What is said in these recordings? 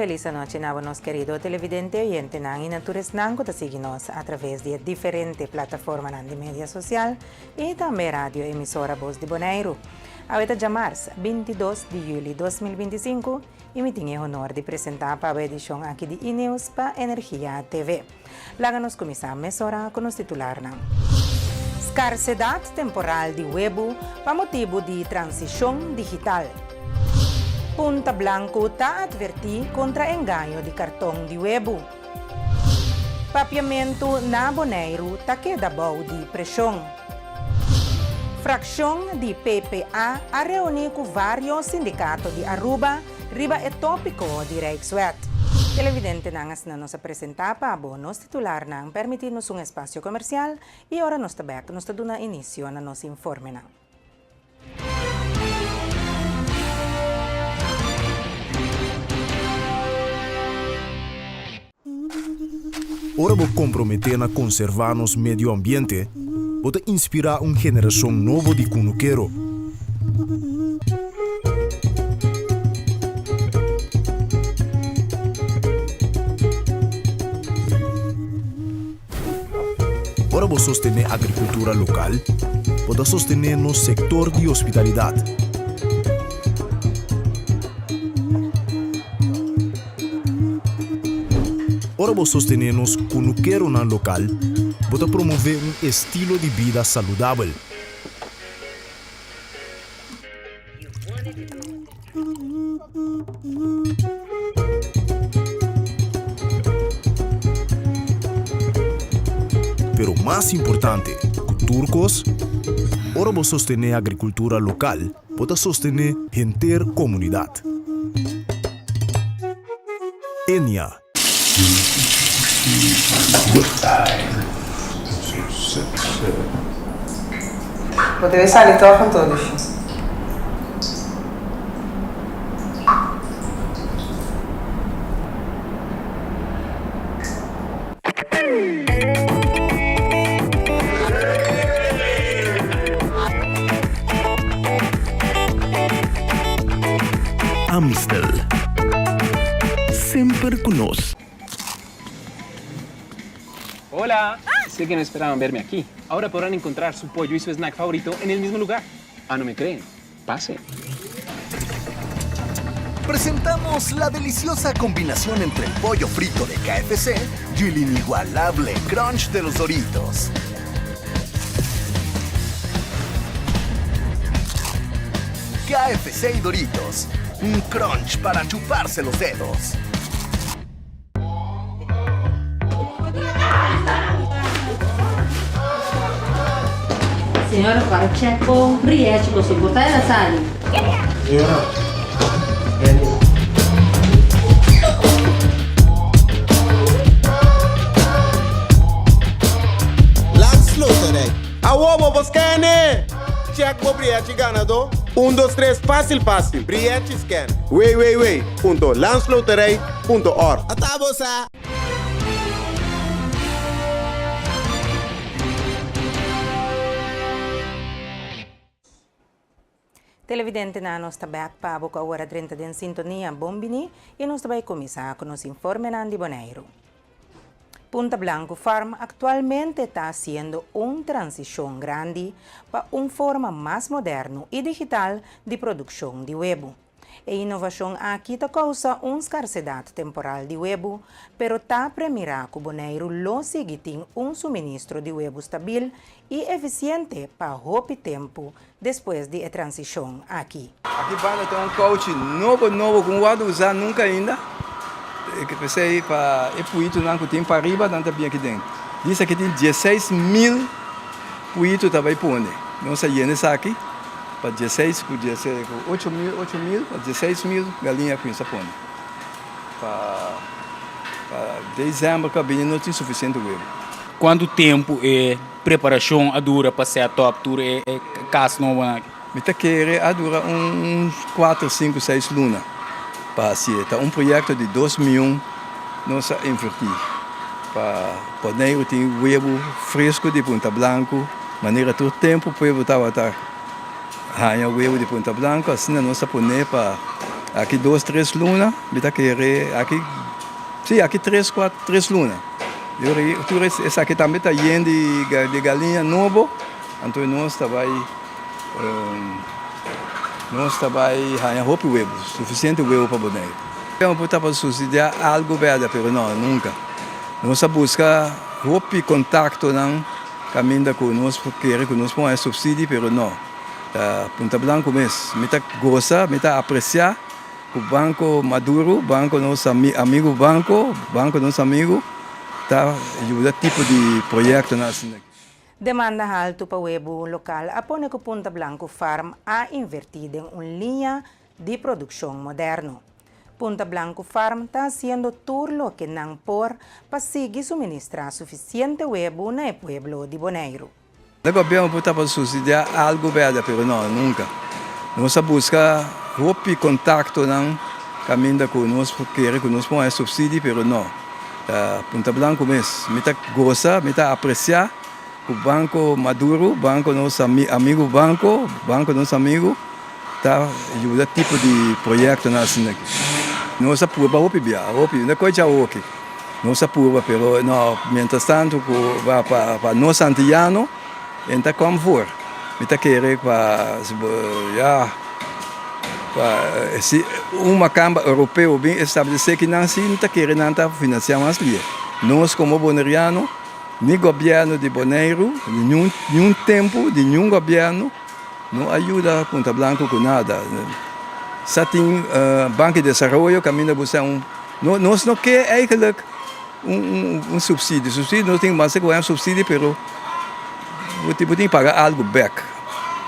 felis anochi na bo nos kerido televidente, oyentenan i na tur esnan ku ta sigui nos a traves di e diferente plataformanan di media sosial i tambe radio emisora Bos di Boneiru. Awe ta djamars, 22 di yüli 2025 i mi tin e honor di presentá pa bo e edishon aki di E-News pa Energia TV. Laga nos kuminsá mesora ku nos titularnan. Skarsedat temporal di webu pa motibu di transishon digital. Punta Blanku ta atvertí kontra engaño di karton di webu. Papiamentu na Boneiru ta keda bou di preshon. Frakshon di PPA a reuní ku vários sindikato di Aruba riba e tópiko di Rijkswet. Televidentenan asina nos a presentá pa bo nos titularnan, permití nos un espasio komersial i ora nos ta bèk nos ta duna inisio na nos informenan. Ora bo komprometé na konservá nos medio ambiente, bo ta inspirá un generashon nobo di kunukero. Ora bo sostené agrikultura lokal, bo ta sostené nos sektor di hospitalidat. Ora bo sostené nos kunukeronan lokal, bo ta promové un estilo di bida saludabel. Pero mas importante ku tur kos, ora bo sostené agrikultura lokal, Bo ta sostené henter komunidat. Enia. Bo debe sali tòg anto, Lucius. Amstel. Semper cu nos. Hola! Sé que no esperaban verme aquí. Ahora podrán encontrar su pollo y su snack favorito en el mismo lugar. Ah, no me creen? Pase. Presentamos la deliciosa combinación entre el pollo frito de KFC y el inigualable crunch de los Doritos. KFC y Doritos, un crunch para chuparse los dedos. Señora para check bo rièchi bo soporta el a sali. Señora, Andy. Landsloterij. Awo bo por scan-e! Check bo brièchi ganadó. Un dos tres fásil fásil. Brièchi scan. www.landsloterij. Punto org. Ata bo sa! Televidentenan nos ta bek pa bo ku awor a drenta den sintonia bon bini i nos ta bai kuminsá ku nos informenan di Boneiru. Punta Blanco Farm aktualmente ta hasiendo un transishon grandi pa un forma mas moderno i digital di produkshon di webu. E inovashon aki ta kousa un skarsedat temporal di webu, pero ta premirá ku Boneiru lo sigui tin un suministro di webu stabil i efisiente pa hopi tempu despues di e transishon aki. Aki banda ta un kouchi nobo nobo ku un wòrdu usá nunka ainda. P'esei pa e puitunan ku tin pariba nan ta bin aki den. Dice aki tin 16,000 puitu ta bai pone. Nos a yena esaki. Pa dieseis ku dieseis ku 8000 8000 pa 16000 galiña kuminsa pone. Pa pa dezember ku a bini no tin sufisiente webu. Kuantu tempu e preparashon a dura pa set up tur e kas nobonan aki? Mi ta kere a dura un kuater, sinku, seis luna pa hasié. Ta un proyekto di dos mion nos a invertí pa Boneiru tin webu fresku di Punta Blanku. Manera tur tempu pueblo tabata haña webu di Punta Blanco, asina nos a pone pa. Aki dos tres luna mi ta kere aki si aki tres kuater tres luna tur esaki tambe ta yen di galiña nobo anto nos ta bai nos ta bai haña hopi webu sufisiente webu pa Boneiru. Bo tabata subsidia algu bèrdè pero no nunka nos a buska hopi kontaktonan kaminda ku nos por kere ku nos por haña subsidio pero no. Ta Punta Blanco mes. Mi ta gosa, mi ta aprecia cu Banco Maduro, banco nos amigo banco, banco nos amigo ta yuda tipo di proyectonan asina. Demanda haltu pa webu local a pone cu Punta Blanco Farm a inverti den un liña di produccion moderno. Punta Blanco Farm ta haciendo tur loke nan por pa sigui suministra suficiente webu na e pueblo di Boneiru. E gobierno por tabata subsidia algo berde pero no, nunca. Nos a busca hopi contactonan caminda cu nos por kere cu nos por haña subsidio pero no. Ta Punta Blanco mes. Mi ta goza, mi ta aprecia cu Banco Maduro, banco nos amigo banco, banco nos amigo ta yuda tipo di proyectonan asina aki. Nos a purba hopi bia, hopi, no koe djawoki. Nos a purba pero no, mientras tanto cu pa pa nos antillano en ta kom voor. Mi ta kere pa ya pa si un makamba europeo bin establece kinan si mi ta kere nan ta financia mas lie. Nos como boneriano ni gobierno di Boneiru ni niun niun tempo di niun gobierno no a yuda Punta Blanco cu nada. Sa tin Banco di Desaroyo caminda bo sa un. No, nos no ke eigenlijk un un subsidio. Subsidio nos tin mas ku un subsidio pero bo tin bo tin paga algu bek.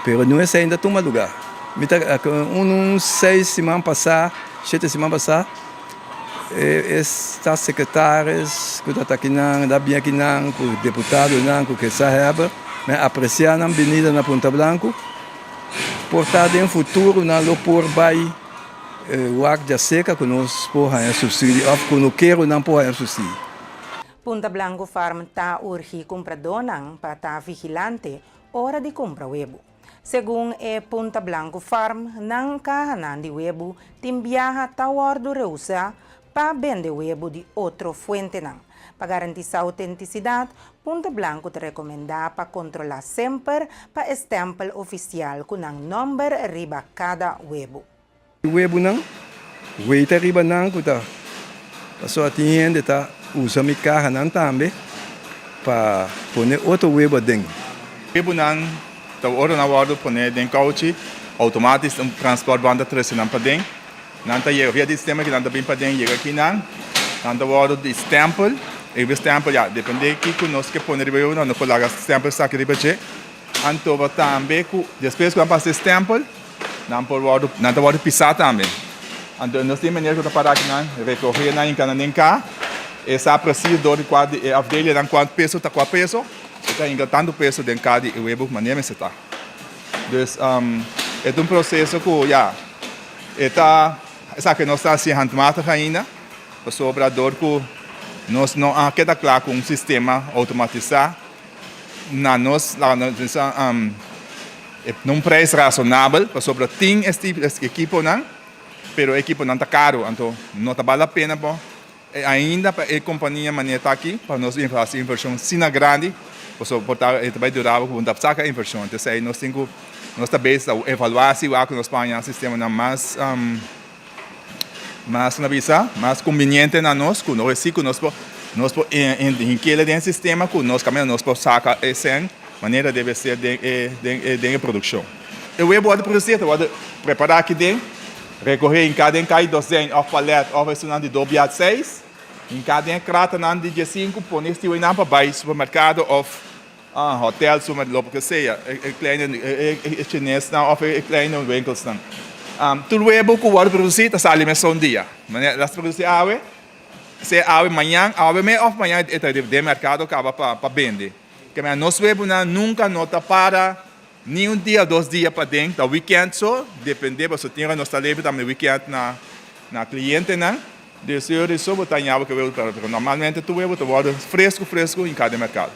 Pero no esei ta tuma luga. Mi ta un un seis siman pasá, shete siman pasá e e staatssecretaris ku ta ta akinan ta bin akinan ku deputadonan ku gezaghebber mi a apresiá nan binida na Punta Blanco. Por ta den futuro nan lo por bai. Wak djaseka ku nos por haña subsidio òf kunukeronan por haña subsidio. Punta Blanco Farm ta urgi kumpradónan pa ta vigilante ora di kumpra webu. Segun e Punta Blanco Farm, nan kahanan di webu tin biaha ta wòrdu reusá pa bende webu di otro fuentenan. Pa garantisá outentisidat, Punta Blanco ta rekomendá pa kontrolá semper pa e stèmpel ofisial ku nan nòmber riba kada webu. E webunan weita riba nan ku ta pasobra tin hende ta usa mi kahanan tambe pa pone otro webu aden. Webunan ta ora nan wòrdu pone den kouchi, outomatis un transpòrt banda trese nan paden. Nan ta yega via di sistema ki nan ta bin paden yega kinan, nan ta wòrdu di stèmpel, e riba e stèmpel ya depende kiko nos ke pone riba yo nan por laga stèmpel esaki riba dje, anto bo tambe ku despues ku nan pasa e stèmpel nan por wòrdu nan ta wòrdu pisá tambe, anto nos tin manera ku ta para akinan rekohe nan hinka nan den ka e sa presis dor di kua di e afdelianan kuantu peso ta kua peso e ta hinka tantu peso den ka di e webu manera mester ta. Dus e ta un proseso ku ya. E ta esaki nos ta hasi handmatig ainda, pasobra dor ku nos no a keda kla ku un sistema outomatisá na nos laga nos bisa na un preis rasonabel, pasobra tin es ekiponan, pero e ekiponan ta karu, anto no ta bal la pena bo ainda pa e kompania manera ta aki pa nos hasi invershon asina grandi, pasobra por ta e ta bai dura bo ku bo no ta saka invershon. Entonces ei nos tin ku nos ta bezig ta evaluá si wak ku nos por haña sistemanan mas mas nan bisa mas kumbiniente na nos ku nos si ku nos por nos por hink'el den e sistema ku nos kaminda nos por saka e sèn manera debe ser den e den e den e produkshon. E web wòrdu produsí ta wòrdu prepará aki den. Rekohé hinká den kai dozen òf palèt òf esunnan di dobiat seis, hinká den e kratanan di diesinku, pone e stiweinan pa bai supermerkado òf hòtèl, super loke sea, e kleine e chinesnan òf e kleine winkelsnan. Tur webu ku wòrdu produsí ta sali mesun dia. Manera las produsí awe, sea awe mañan, awe me òf mañan e ta den merkado kaba pa bende. Ke manera nos webunan nunka no ta para. Ni un dia o dos dia paden, ta weekend so, depende pasobra tin ora nos ta leve tambe weekend na na clientenan, dus e ora so bo ta haña bo ke webu pero normalmente tur webu ta wòrdu fresku fresku hinká den merkado.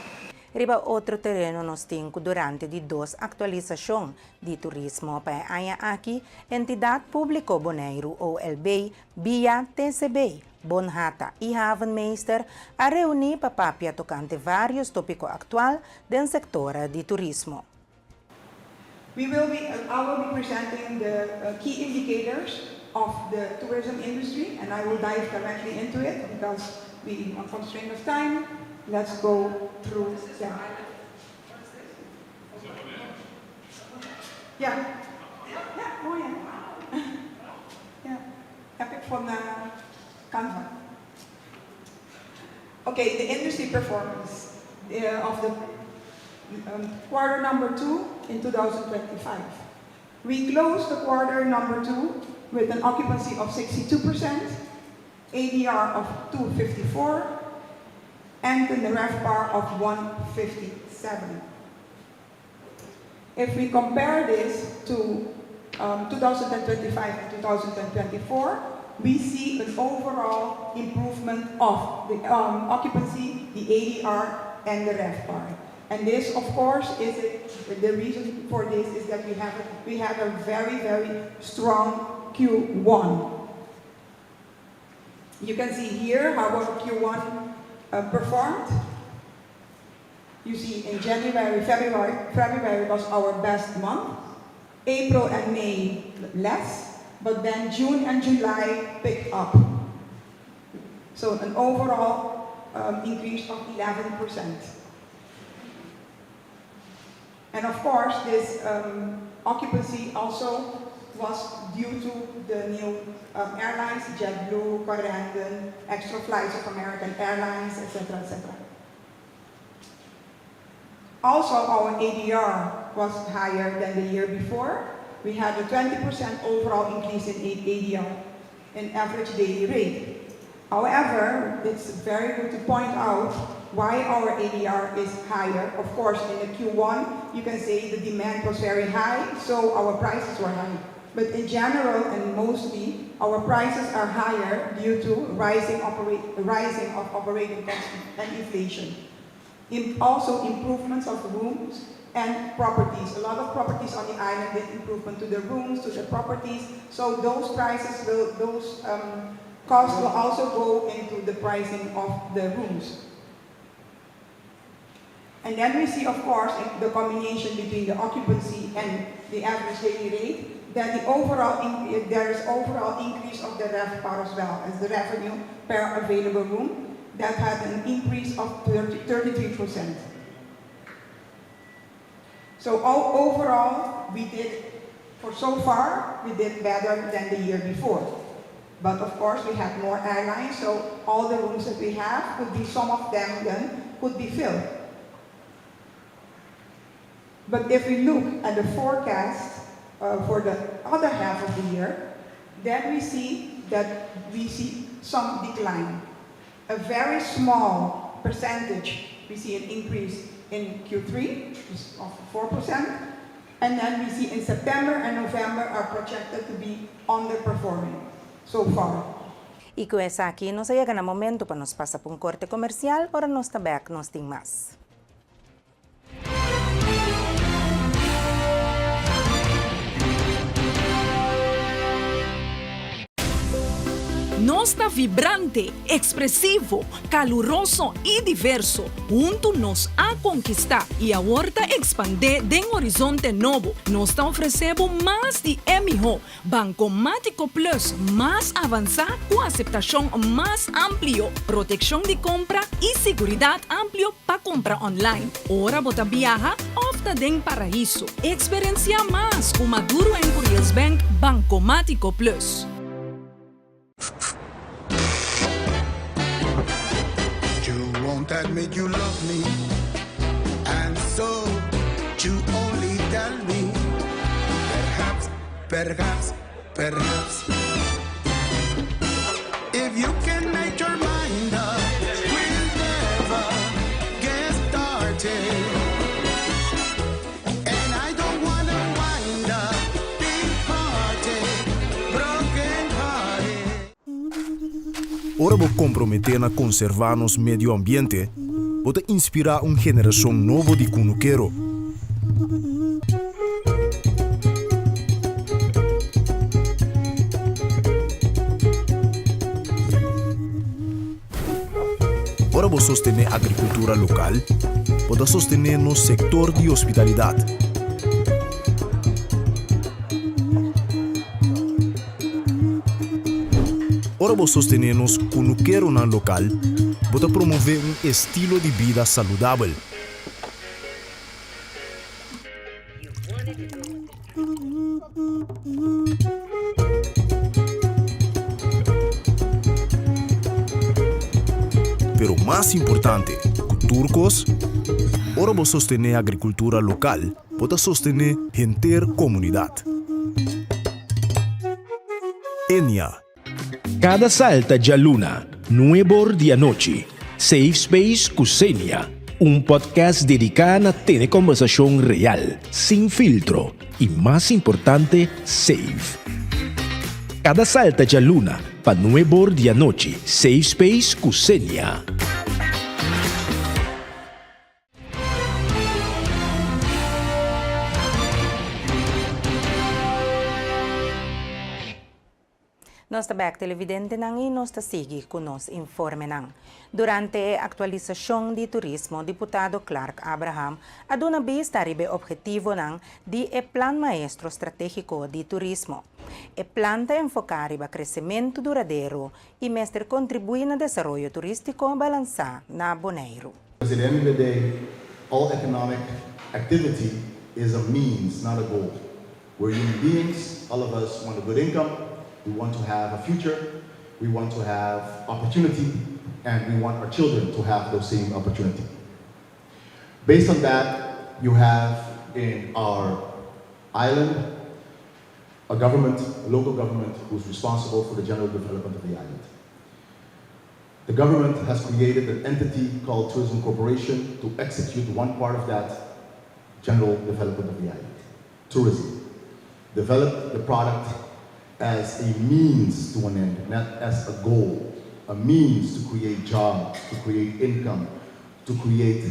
Riba otro tereno nos tin ku durante di dos aktualisashon di turismo pa e aña aki, Entidat Públiko Boneiru, OLB, bia TCB, Bonhata i Havenmeester a reuní pa papia tokante vários tópiko aktual den sektor di turismo. We will be I will be presenting the uh, key indicators of the tourism industry and I will dive directly into it because we are constrained of time. Let's go through them. Ja, ja, mooi hè? Ja, heb ik van uh, Canva. Okay, the industry performance of the quarter number 2 in 2025. We closed the quarter number 2 with an occupancy of 62%, ADR of 254, and the RevPAR of 157. If we compare this to 2025 and 2024, we see an overall improvement of the occupancy, the ADR, and the RevPAR. And this, of course, is it, the reason for this is that we have a very, very strong Q1. You can see here how our Q1 performed. You see in January, February, February was our best month. April and May less, but then June and July picked up. So an overall increase of 11%. And of course, this occupancy also was due to the new airlines, JetBlue, Corendon, extra flights of American Airlines, etc., etc. Also, our ADR was higher than the year before. We had a 20% overall increase in ADR, in average daily rate. However, it's very good to point out why our ADR is higher. Of course, in the Q1, you can say the demand was very high, so our prices were high. But in general, and mostly, our prices are higher due to rising of operating costs and inflation. Also improvements of rooms and properties. A lot of properties on the island did improvement to the rooms, to the properties. So those costs will also go into the pricing of the rooms. And then we see, of course, in the combination between the occupancy and the average daily rate, that there is overall increase of the RevPAR as well as the revenue per available room that had an increase of 30, 33%. So overall, for so far, we did better than the year before. But of course, we had more airlines, so all the rooms that we have could be, some of them then could be filled. But if we look at the forecast for the other half of the year, then we see that we see some decline. A very small percentage, we see an increase in Q3 of 4%, and then we see in September and November are projected to be underperforming so far. I ku esaki nos a yega na momento pa nos pasa pa un korte komersial, ora nos ta bèk nos tin mas. Nos ta vibrante, ekspresivo, kaluroso i diverso. Huntu nos a konkistá i awor ta ekspandé den horizonte nobo. Nos ta ofresé bo mas di e mihó. Bankomátiko Plus mas avansá ku aseptashon mas amplio, protekshon di kompra i siguridat amplio pa kompra online ora bo ta biaha òf ta den paraiso. Eksperensiá mas ku Maduro en Curiels Bank Bankomátiko Plus. You won't admit you love me, and so you only tell me, perhaps, perhaps, perhaps. If you can make your mind up, we'll never get started. And I don't wanna wind up big party, broken hearted. Ora bo komprometé na konservá nos medio ambiente. bo ta inspirá un generashon nobo di kunukero. Ora bo sostené agrikultura lokal, bo ta sostené nos sektor di hospitalidat. Ora bo sostené nos kunukeronan lokal, bo ta promové un estilo di bida saludabel. Pero mas importante ku tur kos, ora bo sostené agrikultura lokal, bo ta sostené henter komunidat. Enia. Kada salta djaluna, nuebor di anochi, Safe Space ku Xenia, un podcast dediká na tene kòmbersashon real, sin filtro i mas importante, safe. Kada salta djaluna pa nuebor di anochi, Safe Space ku Xenia. Nos ta bek televidentenan y nos ta sigui cu nos informenan. Durante e actualisacion di turismo, diputado Clark Abraham a duna bista riba e obhetivonan di e Plan Maestro Strategico di Turismo. E plan ta enfoca riba crecemento duradero y mester contribui na desaroyo turistico balansa na Boneiru. Because at the end of the day, all economic activity is a means, not a goal. We're human beings, all of us want a good income, we want to have a future, we want to have opportunity, and we want our children to have those same opportunity. Based on that, you have in our island a government, a local government, who's responsible for the general development of the island. The government has created an entity called Tourism Corporation to execute one part of that general development of the island, tourism. Develop the product as a means to an end, not as a goal, a means to create jobs, to create income, to create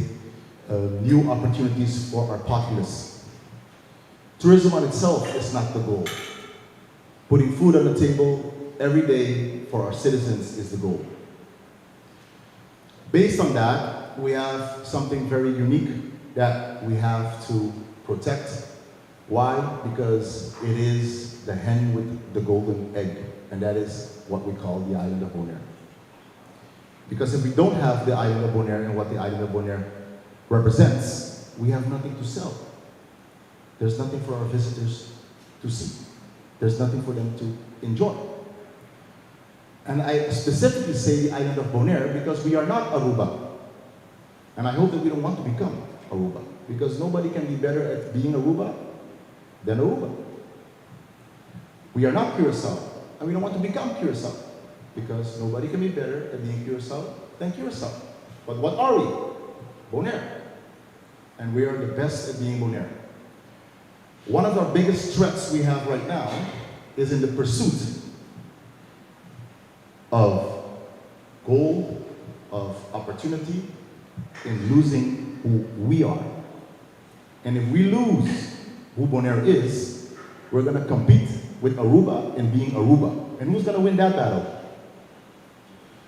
uh, new opportunities for our populace. Tourism on itself is not the goal. Putting food on the table every day for our citizens is the goal. Based on that, we have something very unique that we have to protect. Why? Because it is the hen with the golden egg, and that is what we call the island of Bonaire. Because if we don't have the island of Bonaire and what the island of Bonaire represents, we have nothing to sell. There's nothing for our visitors to see. There's nothing for them to enjoy. And I specifically say the island of Bonaire because we are not Aruba. And I hope that we don't want to become Aruba because nobody can be better at being Aruba than Aruba. We are not Curacao, and we don't want to become Curacao because nobody can be better at being Curacao than Curacao. But what are we? Bonaire. And we are the best at being Bonaire. One of our biggest threats we have right now is in the pursuit of goal, of opportunity, in losing who we are. And if we lose who Bonaire is, we're going to compete with Aruba in being Aruba. And who's going to win that battle?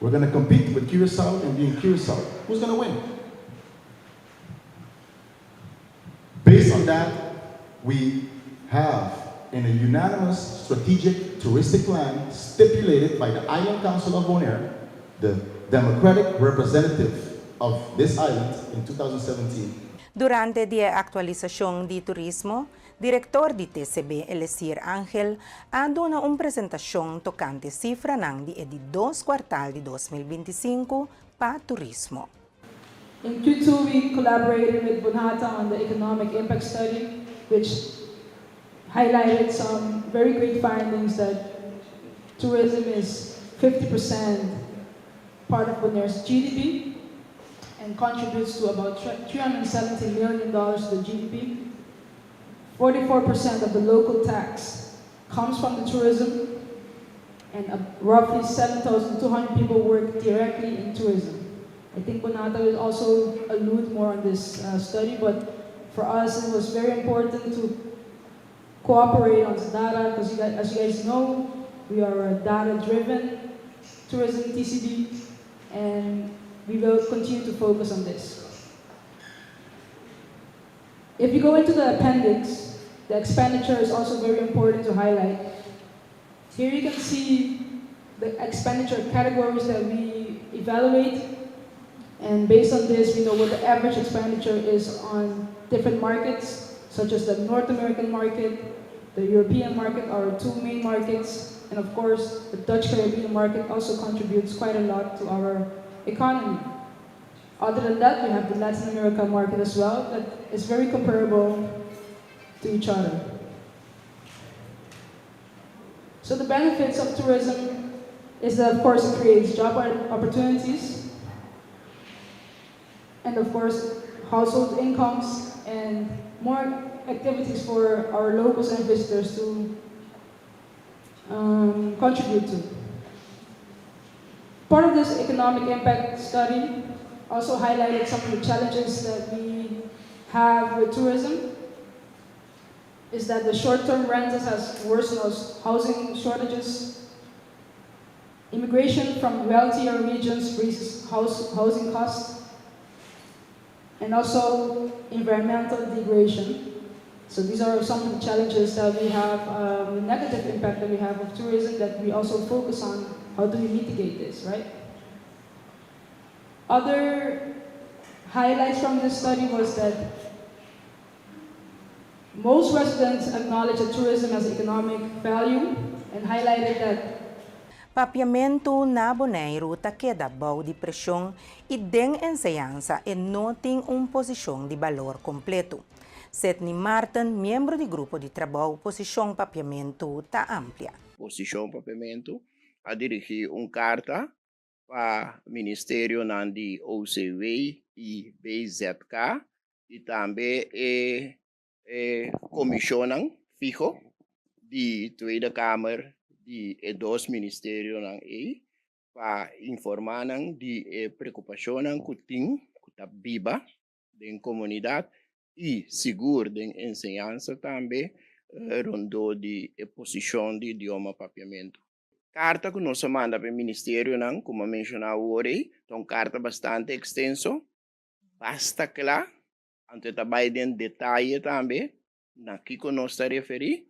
We're going to compete with Curacao in being Curacao. Who's going to win? Based on that, we have in a unanimous strategic touristic plan stipulated by the Island Council of Bonaire, the democratic representative of this island in 2017. Durante di e aktualisashon di turismo, direktor di TCB Elesiër Angel a duna un presentashon tokante sifranan di e di dos kuartal di 2025 pa turismo. In Q2, we collaborated with Bonhata on the economic impact study, which highlighted some very great findings that tourism is 50% part of Bonaire's GDP and contributes to about $370 million to the GDP. 44% of the local tax comes from the tourism, and uh, roughly 7,200 people work directly in tourism. I think Bonhata will also allude more on this study, but for us it was very important to cooperate on this data because, as you guys know, we are a data-driven tourism TCB, and we will continue to focus on this. If you go into the appendix, the expenditure is also very important to highlight. Here you can see the expenditure categories that we evaluate. And based on this, we know what the average expenditure is on different markets, such as the North American market, the European market, our two main markets, and of course, the Dutch Caribbean market also contributes quite a lot to our economy. Other than that, we have the Latin America market as well that is very comparable to each other. So the benefits of tourism is that, of course, it creates job opportunities, and of course, household incomes and more activities for our locals and visitors to contribute to. Part of this economic impact study also highlighted some of the challenges that we have with tourism is that the short-term rentals has worsened housing shortages. Immigration from wealthier regions raises housing costs, and also environmental degradation. So these are some of the challenges that we have, the negative impact that we have of tourism that we also focus on. How do we mitigate this, right? Other highlights from this study was that most residents acknowledge that tourism has economic value and highlighted that Papiamentu na Boneiru ta keda bou di preshon i den enseñansa e no tin un posishon di balor kompleto. Setni Martin, miembro di grupo di trabou Posishon Papiamentu, ta amplia. Posishon Papiamentu a dirigí un karta pa ministerionan di OCW i BZK i tambe e e komishonnan fiho di Tweede Kamer di e dos ministerionan ei pa informá nan di e preokupashonnan ku tin ku ta biba den komunidat i sigur den enseñansa tambe rondó di e posishon di idioma papiamentu. Karta ku nos a manda pa e ministerionan, komo a menshoná awor ei, ta un karta bastante ekstenso, basta kla, anto e ta bai den detaye tambe na kiko nos ta referí.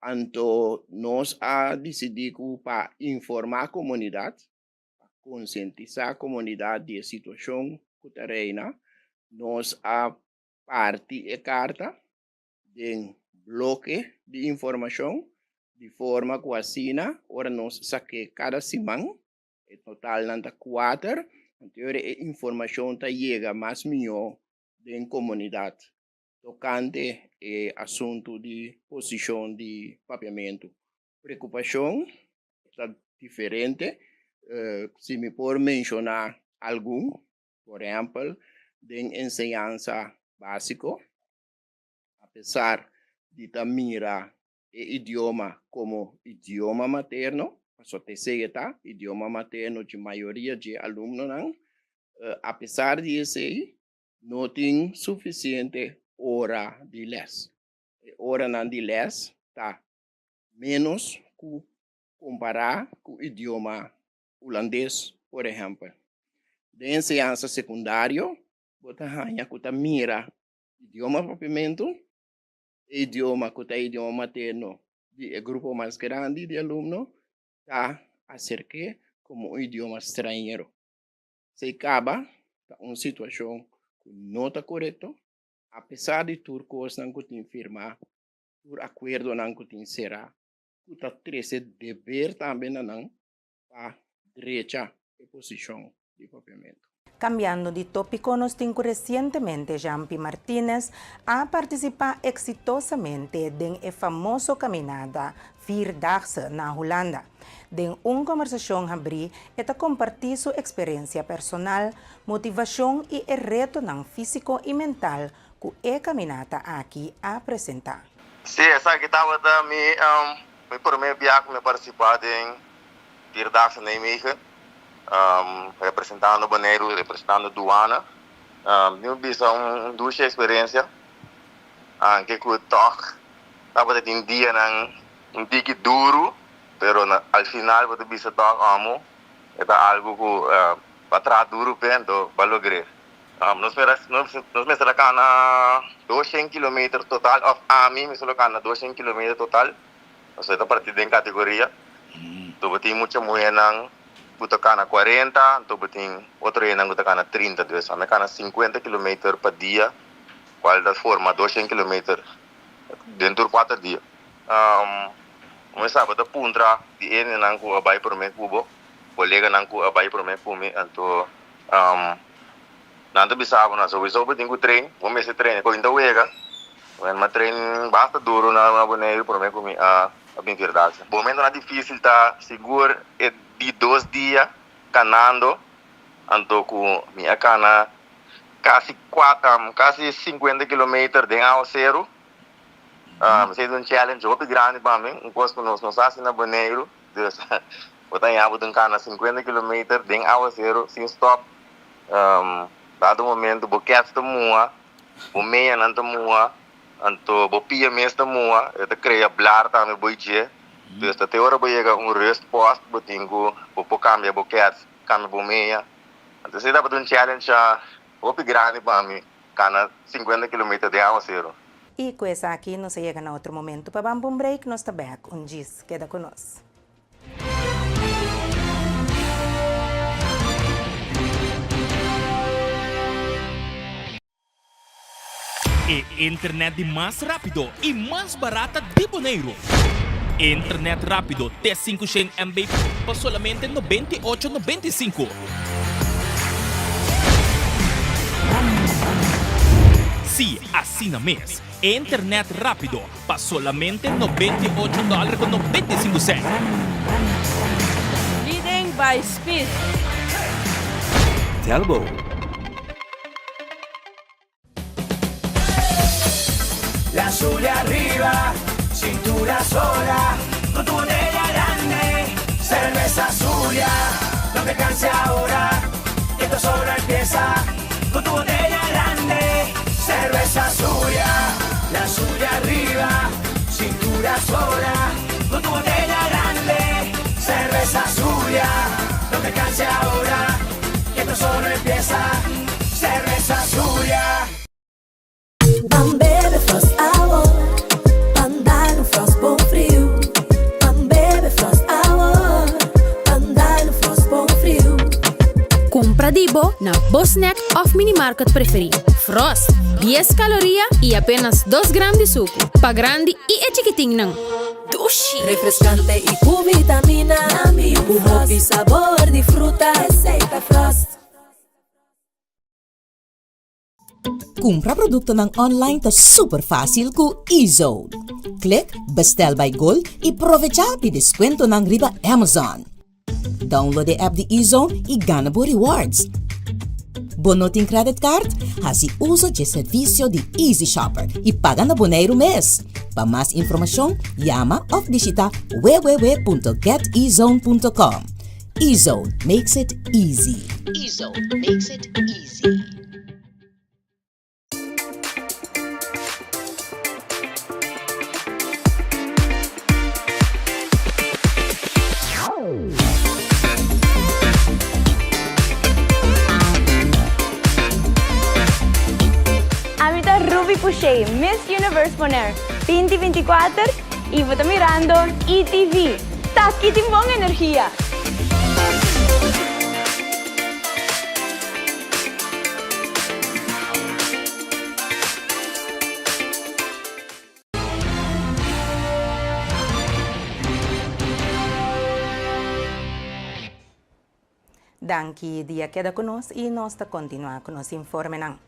Anto nos a disidí ku pa informá komunidat, pa konsientisá komunidat di e situashon ku ta reina, nos a parti e karta den bloke di informashon di forma ku asina ora nos sak'é kada siman, e totalnan ta kuater, anto e informashon ta yega mas mihó den komunidat tokante e asuntu di posishon di papiamentu. Preokupashon ta diferente, si mi por menshoná algun, por ehèmpel den enseñansa básiko, apesar di ta mira e idioma komo idioma materno, pasobra ta esei e ta, idioma materno dje mayoria dje alumnonan, apesar di esei no tin sufisiente ora di lès. E oranan di lès ta ménos ku kompará ku idioma hulandes, por ehèmpel. Den enseñansa sekundario bo ta haña ku ta mira idioma papiamentu, e idioma ku ta e idioma materno di e grupo mas grandi di alumno, ta aserk'é komo un idioma stranhero. Esei kaba ta un situashon ku no ta korekto, apesar di tur kosnan ku tin firmá, tur akuerdonan ku tin será, ku ta trese deber tambe na nan pa drecha e posishon di papiamentu. Kambiando di tópiko nos tin ku resientemente Jeanpy Martinez a partisipá eksitosamente den e famoso kaminada Vierdaagse na Hulanda. Den un kombersashon habrí e ta kompartí su eksperensia personal, motivashon i e retonan físiko i mental ku e kaminata aki a presentá. Sí, esaki tabata mi mi promé biaha ku mi a partisipá den Vierdaagse Nijmegen. Representando Boneiru, representando Duana. Mi por bisa un dushi eksperensia, anke ku tòg tabata tin dianan un tiki duru, pero al final bo ta bisa tòg amo e ta algu ku bo a traha duru p'e anto bo a logr'é. Nos nos mester a kana doshen kilometer total òf ami mester lo kana doshen kilometer total, pasobra e ta parti den kategoria. Anto bo tin mucha muhénan ku ta kana kuarenta, anto bo tin otro hendenan ku ta kana trinta. Dus ami a kana sinkuenta kilometer pa dia, kual ta forma doshen kilometer den tur kuater dia. Mi sa bo ta puntra di e hendenan ku a bai promé ku bo, koleganan ku a bai promé ku mi, anto nan ta bisa bo nan souiso bo tin ku train, bo mester train. Koin ta wega, mi a train basta duru na Boneiru promé ku mi a bin Vierdaagse. Momentonan difísil ta sigur e di dos dia kanando, anto ku mi a kana kasi kasi sinkuenta kilometer den awaseru. Esei ta un challenge hopi grandi pa mi, un kos ku nos no sa hasi na Boneiru. Dus bo ta haña bo ta kana sinkuenta kilometer den awaseru sin stòp. Dado momento bo kèts ta muha, bo meanan ta muha, anto bo pia mes ta muha, e ta krea blar tambe bo dje. Dus ta te ora bo yega un rustpost bo tin ku bo por kambia bo kèts, kambia bo mea. Anto esei tabata un challenge hopi grandi pa mi. Kana sinkuenta kilometer den awaseru. I ku esaki nos a yega na otro momento pa ban pa un break, nos ta bek un djis. Keda ku nos. E internet di mas rapido i mas barata di Boneiru. Internet rapido te 500 MB pa solamente 98 95. Sí, asina mes. Internet rápido pa solamente 98 dòler ku 95 sènt. Leading by speed. Telbo. La Zulia arriba, cintura sola, con tu botella grande, cerveza Zulia, no te canses ahora, que esto solo empieza, con tu botella grande, cerveza Zulia, la Zulia arriba, cintura sola, con tu botella grande, cerveza Zulia, no te canses ahora, que esto solo empieza, cerveza Zulia. Ban bebe Frost awor, ban dal un Frost bon friu. Ban bebe Frost awor, ban dal un Frost bon friu. Kumpra di bo na bo snack òf minimarket preferí. Frost, dies kaloria i apenas dos gram di suku. Pa grandi i e chikitinnan. Dushi! Refrescante y cu vitamina. Cu hopi sabor di fruta. Esey ta Frost. Kumpra produktonan online ta super fásil ku eZone. Klik Bestel by Gold i provechá di deskuentonan riba Amazon. Download e app di eZone i gana bo rewards. Bo no tin credit card? Hasi uso dje servisio di Easy Shopper i paga na Boneiru mes. Pa mas informashon, yama òf bishita www.getezone.com. Ezone makes it easy. Ezone makes it easy. Ami ta Ruby Pouchet, Miss Universe Bonaire 2024 y bo ta mirando ETV. Taki tin bon energia! Danki di a keda ku nos i nos ta kontinuá ku nos informenan.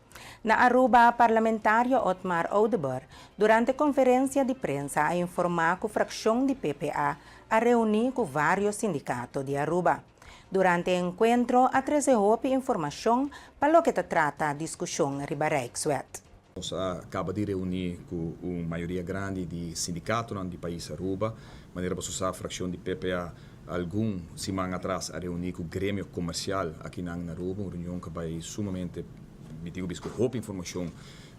Na Aruba, parlamentario Otmar Oduber durante konferensia di prensa a informá ku frakshon di PPA a reuní ku vários sindikato di Aruba. Durante e enkuentro a trese hopi informashon pa loke ta trata diskushon riba Rijkswet. Nos a kaba di reuní ku un mayoria grandi di sindikatonan di pais Aruba. Manera boso sa frakshon di PPA Algun siman atras a reuní ku gremio komersial akinan na Aruba, un reunion ku a bai sumamente, mi digo bis ku hopi informashon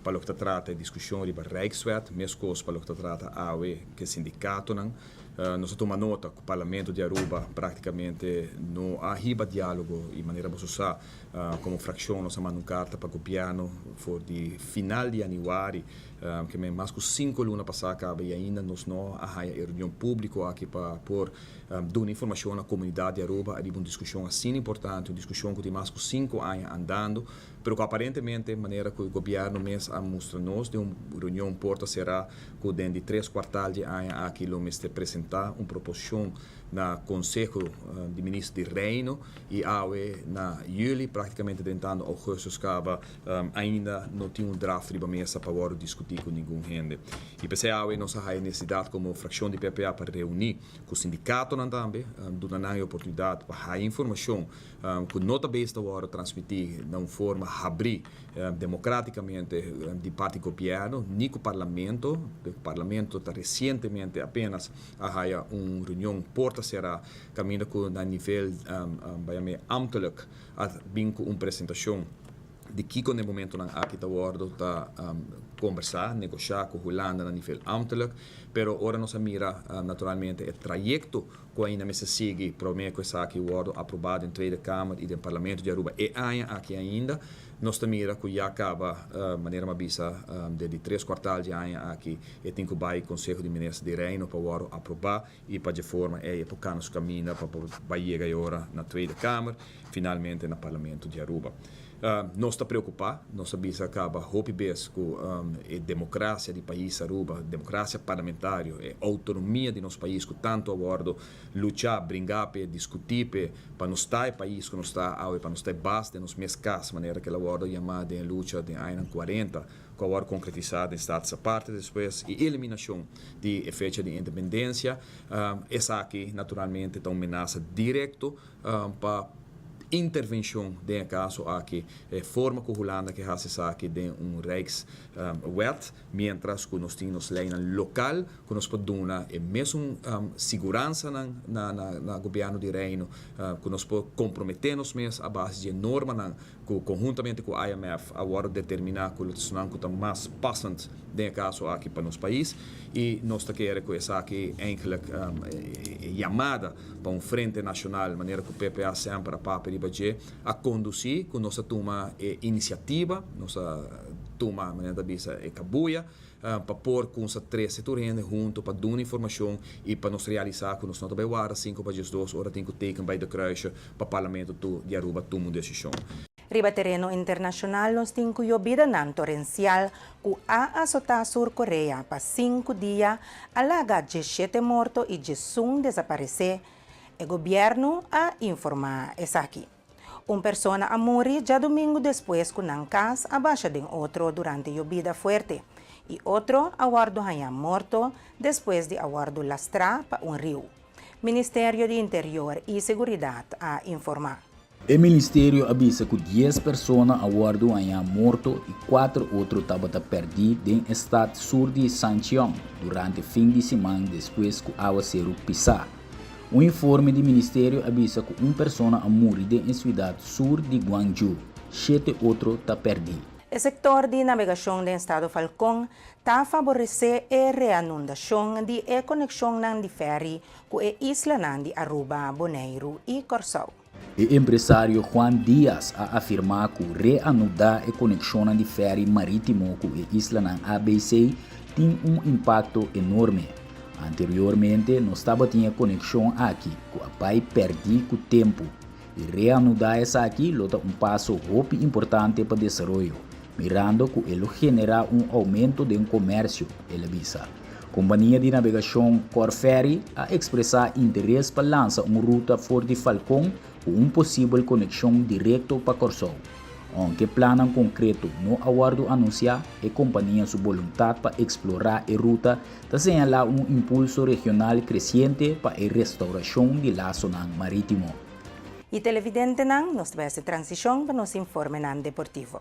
pa loke ta trata e diskushon riba Rijkswet, meskos pa loke ta trata awe ku e sindikatonan. Nos a tuma nota ku Parlamento di Aruba praktikamente no a hiba diálogo i manera boso sa komo frakshon nos a manda un karta pa gobièrnu for di final di yanüari, ke men mas ku sinku luna pasá kaba i ainda nos no a haña e reunion públiko aki pa por duna informashon na komunidat di Aruba ariba un diskushon asina importante, un diskushon ku tin mas ku sinku aña andando, pero ku aparentemente manera ku e gobièrnu mes a mustra nos den un reunion porta será ku den di tres kuartal di e aña aki lo mester presentá un proposishon na Konseho di Minister di Reino i awe na yüli, praktikamente drentando ougùstus kaba, ainda no tin un draft riba mesa pa wòrdu diskutí ku ningun hende. I p'esei awe nos a haya nesesidat komo frakshon di PPA pa reuní ku sindikatonan tambe, duna nan e oportunidat pa haya informashon ku no ta bes ta wòrdu transmití na un forma habrí democraticamente di parti gobierno ni cu parlamento. Parlamento ta recientemente apenas a haya un reunion porta cera caminda cu na nivel bayame ambtelijk a bin cu un presentacion di kico na e momentonan aki ta wordo ta combersa, negocia cu Hulanda na nivel ambtelijk. Pero ora nos a mira naturalmente e trayecto cu ainda mester sigui prome cu esaki wordo aproba den Tweede Kamer y den Parlamento di Aruba e aña aki ainda, nos ta mira cu ya caba, manera mi a bisa, den di tres cuartal di aña aki e tin cu bay Conseho di Minister di Reino pa wordo aproba y pa dje forma ey e por cana su caminda pa por bay yega e ora na Tweede Kamer, finalmente na Parlamento di Aruba. Nos ta preocupa, nos a bisa caba hopi bes cu e democracia di pais Aruba, democracia parlamentario, e autonomia di nos pais cu tanto a wordo lucha, bringa p'e, discuti p'e, pa nos ta e pais cu nos ta awe, pa nos ta e bas den nos mes cas, manera cu el a wordo yama den e lucha den añanan cuarenta, cu a wordo concretisa den Status Aparte despues y eliminacion di e fecha di independencia. Esaki naturalmente ta un menasa directo pa intervencion den e caso aki, e forma cu Hulanda ke haci esaki den un Rijkswet, mientras cu nos tin nos leynan local cu nos por duna e mesun siguransanan na gobierno di Reino, cu nos por compromete nos mes a base di e normanan cu conhuntamente cu IMF a wordo determina cu lo ta esnan cu ta mas passend den e caso aki pa nos pais y nos ta kere cu esaki eigenlijk e yamada pa un frente nacional manera cu PPA semper a papia riba dje a conduci cu nos a tuma e iniciativa, nos a tuma manera ta bisa e cabuya pa por cunsa trece tur hende hunto pa duna informacion y pa nos realisa cu nos no ta bay warda cinco pa diesdos ora tin cu teken bay de kruisje pa Parlamento tu di Aruba tuma un decision. Riba tereno internashonal nos tin ku yobidanan torensial ku a asotá Sur Korea pa sinku dia a laga diesshete morto i diesun desaparesé, e gobièrnu a informá esaki. Un persona a muri djadumingu despues ku nan kas a basha den otro durante yobida fuerte i otro a wòrdu hañá morto despues di a wòrdu lastrá pa un riu, Ministerio di Interior i Seguridat a informá. E ministerio a bisa ku dies persona a wòrdu hañá morto i kuater otro tabata pèrdí den e stat sur di Sancheong durante fin di siman despues ku awaseru pisá. Un informe di ministerio a bisa ku un persona a muri den e siudat sur di Gwangju, shete otro ta pèrdí. E sektor di nabegashon den estado Falcón ta faboresé e reanundashon di e konekshonnan di fèri ku e islanan di Aruba, Boneiru i Kòrsou. E empresario Juan Diaz a afirmá ku reanudá e konekshonnan di fèri marítimo ku e islanan ABC tin un impakto enorme. Anteriormente nos tabatin e konekshon aki ku a bai pèrdí ku tempu i reanudá esaki lo ta un paso hopi importante pa desaroyo, mirando ku e lo generá un oumento den komersio, el a bisa. Kompania di nabegashon Corferry a ekspresá interes pa lansa un ruta for di Falcon ku un posibel konekshon direkto pa Kòrsou. Ounke plannan konkreto no a wòrdu anunsiá, e kompania su boluntat pa eksplorá e ruta ta señalá un impulso regional kresiente pa e restaurashon di lasonan marítimo. Y televidentenan, nos ta bay haci transicion pa nos informenan deportivo.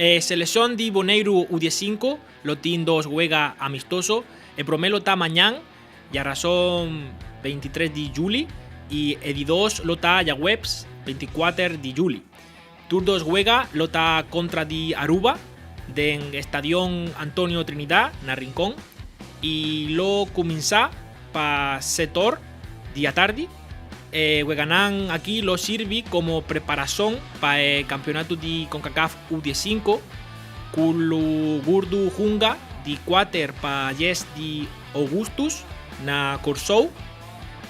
E selekshon di Boneiru U diesinku lo tin dos wega amistoso. E promé lo ta mañan, djarason 23 di juli, i e di dos lo ta djaweps 24 di juli. Tur dos wega lo ta kontra di Aruba den Stadion Antonio Trinidad na Rincon i lo kuminsá pa setor di atardi. E weganan aki lo sirbi komo preparason pa e kampeonato di Concacaf U diesinko ku lo gurdu hunga di kuater pa dies di ougùstùs na Kòrsou.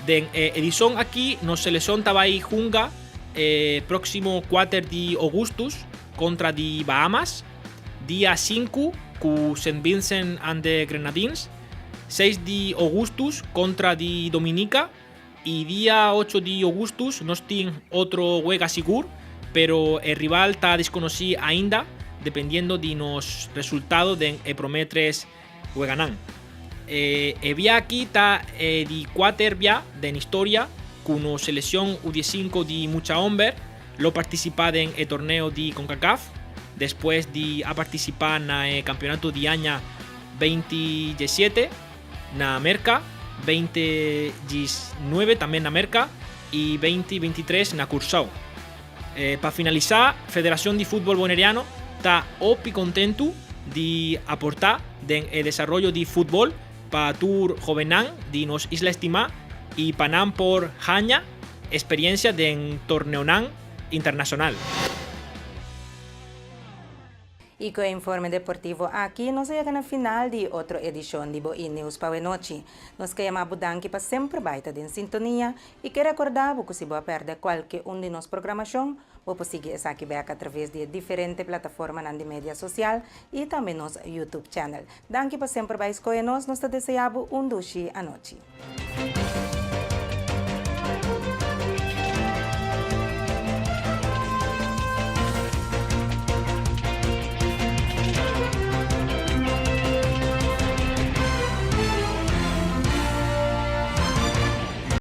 Den e edishon aki nos seleshon ta bai hunga e próksimo kuater di ougùstùs kontra di Bahamas, dia sinku ku Saint Vincent and the Grenadines, seis di ougùstùs kontra di Dominica i dia ocho di ougùstùs nos tin otro wega sigur, pero e rival ta deskonosí ainda dependiendo di nos resultado den e promé tres weganan. E bia aki ta e di kuater bia den historia ku nos selekshon U diesinko di mucha homber lo partisipá den e torneo di Concacaf despues di a partisipá na e kampeonato di aña 2017 na Merka, 2019 tambe na Merka i 2023 na Kùrsou. Pa finalisá, Federashon di Futbòl Boneriano ta hopi kontentu di aportá den e desaroyo di futbòl pa tur hóbennan di nos isla estimá i pa nan por haña esperiensia den torneonan internashonal. I ku e informe deportivo aki nos a yega na final di otro edishon di bo E-News pa awenochi. Nos ke yama bo danki pa semper bai ta den sintonia i ke rekorda bo ku si bo a pèrdè kualke un di nos programashon, bo por sigui esaki bèk atraves di e diferente plataformanan di media sosial i tambe nos YouTube channel. Danki pa semper bai skohe nos, nos ta desea bo un dushi anochi.